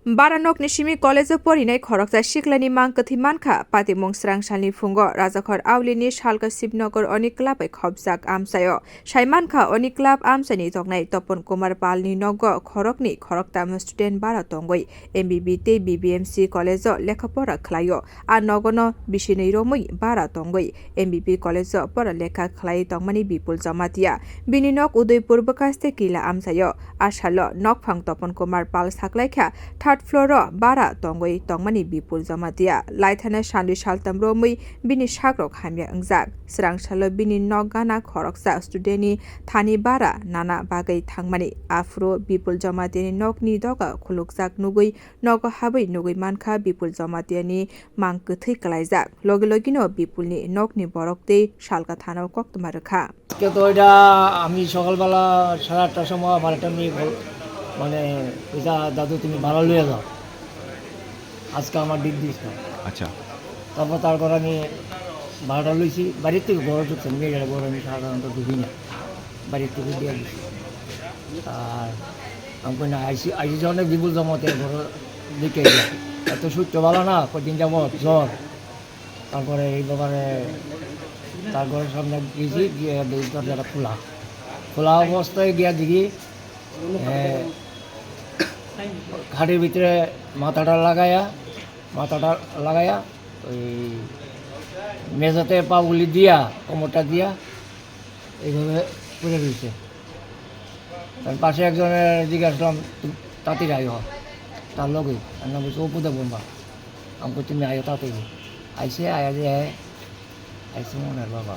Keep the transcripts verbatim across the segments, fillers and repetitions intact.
Bara nokni simi college-o porinai khoroksa siklani mang kwthwi mankha. Patimung srang salni phungo Rajakhor Aulini Salka Shibnagar Oni Club bai khopjak amchaio. Saimankha, Oni Club amchaini toknai Topon Kumar Palni nogo khoroknwi khoroktam student bara tongwi M B B tei B B M C college-o lekha pora khlaio. A nogono bisinwi romwi bara tongwi M B B college-o pora lekha khlai tongmani Bipul Jamatia. Bini nok Udaipur bwkhaste Kila amchaio. A salo nokphang Topon Kumar Pal saklaikha, third floor-o bara tongwi tongmani Bipul Jamatia. Laithana salni saltam romwi bini sakrok hamya wngjak. Srang salo bini nok gana khoroksa student-ni thani bara nana bagwi thangmani. Aphuru Bipul Jamatiani nokni doga khulukjak nugwi nogo habwi nugwi mankha Bipul Jamatiani mang kwthwi kwlaijak. Logi logino Bipulni nokni borok tei Salka thana-o koktwma rwkha. আজকে তো এটা আমি সকালবেলা সাড়ে আটটার সময় আমার একটা মেয়ে বল, মানে, "এটা দাদু, তুমি ভাড়া লইয়া যাও, আজকে আমার ডিউটি দিস না।" আচ্ছা। তারপর, তারপর আমি ভাড়াটা লইছি, বাড়ির থেকে ঘরে ঢুকছে, মেয়েটা ঘরে আমি সাধারণত ঢুকি না, বাড়ির থেকে দিয়ে দিছি। আর আমি কই না, আইসি, আইসি যখন বিপুল জমাতে ঘরে দেখে গেলাম। এত সূর্য ভালো না, কদিন যাবত জ্বর। তারপরে এই ব্যাপারে তার ঘরের সামনে গেছি, গিয়ে দেখি দরজাটা খোলা। খোলা অবস্থায় গিয়া দেখি, এ, খাটের ভিতরে মাথাটা লাগাইয়া, মাথাটা লাগাইয়া ওই মেঝেতে পাগুলি দিয়া, কোমরটা দিয়া এইভাবে পড়ে রয়েছে। তার পাশে একজনের জিজ্ঞাসা করলাম, "তুমি তাড়াতাড়ি আইও, তার লগে।" আর নাম হচ্ছে অপু দেববর্মা। আমি কই, "তুমি আইও তাড়াতাড়ি।" আইসে, আয়া যে, আইসে মনে হয় বাবা।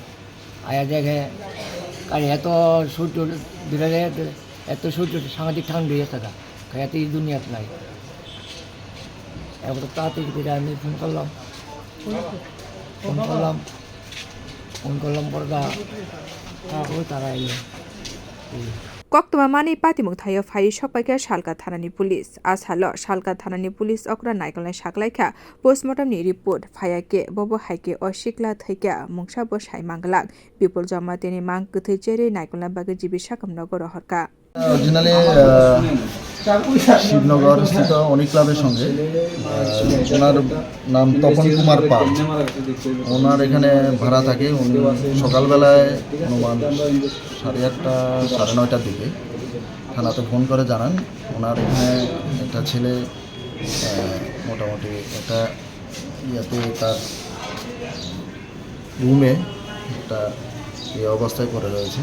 আয়া দেখে, আরে এত সূর্য দূরে যায়, এত সূর্য সাংঘাতিক ঠান্ডা হয়ে থাকে, এত এই দুনিয়াতে নাই। এবার তো তাড়াতাড়ি করে আমি ফোন করলাম, ফোন করলাম, ফোন করলাম পরে দা, ও তারা এলো। এই। Koktwma manwi patimung thaio phaiwi sokpaikha Salka thanani police. A salo Salka thanani police okra naikolnai saklaikha, postmortem ni report phaiya khe bobo hai khe o sikla thwikha mungsa bo sai manglak. Bipul Jamatia ni mang kwthwi cherwi naikolna bagwi G B sakam nogo rohorkha. Originally, uh, Shibnagar স্থিত অনিক ক্লাবের সঙ্গে, আহ, ওনার নাম তপন কুমার পাল। ওনার এখানে ভাড়া থাকে। উনি সকালবেলায় অনুমান সাড়ে আটটা, সাড়ে নয়টার দিকে থানাতে ফোন করে জানান, ওনার এখানে একটা ছেলে, আহ, মোটামুটি একটা ইয়াতে তার রুমে একটা এই অবস্থায় পড়ে রয়েছে।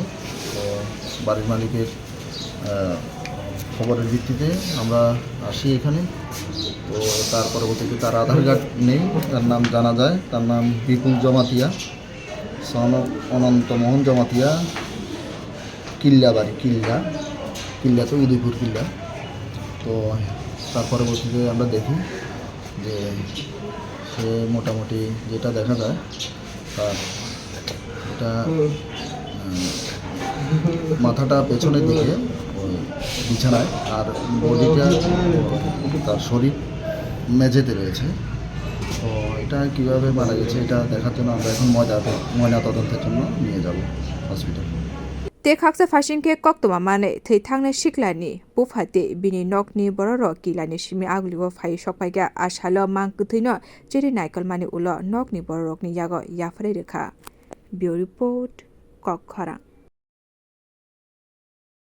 তো বাড়ির মালিকের, আহ, খবরের ভিত্তিতে আমরা আসি এখানে। তো তার পরবর্তীতে তার আধার কার্ড নেই, তার নাম জানা যায়, তার নাম বিপুল জমাতিয়া, son of অনন্ত মোহন জমাতিয়া, কিল্লা বাড়ি, কিল্লা, কিল্লা তো উদয়পুর কিল্লা। তো তার পরবর্তীতে আমরা দেখি যে সে মোটামুটি যেটা দেখা যায়, তার এটা, উম, মাথাটা পেছনের দিকে, ওই বিছানায়, আর বডিটা, তার শরীর মেঝেতে রয়েছে। তো এটা কিভাবে মারা গেছে, এটা দেখার জন্য আমরা এখন ময়না-, ময়নাতদন্তের জন্য নিয়ে যাব hospital. Tei khaksa phaising khe koktwma manwi thwi thangnai siklani bupha tei bini nokni bororok kilani simi agulio phai sokphaikha. A salo mang kwthwino chiri naikolmani ulo nokni bororokni yago yapharwi rwkha. Bureau Report, Kokkhorang.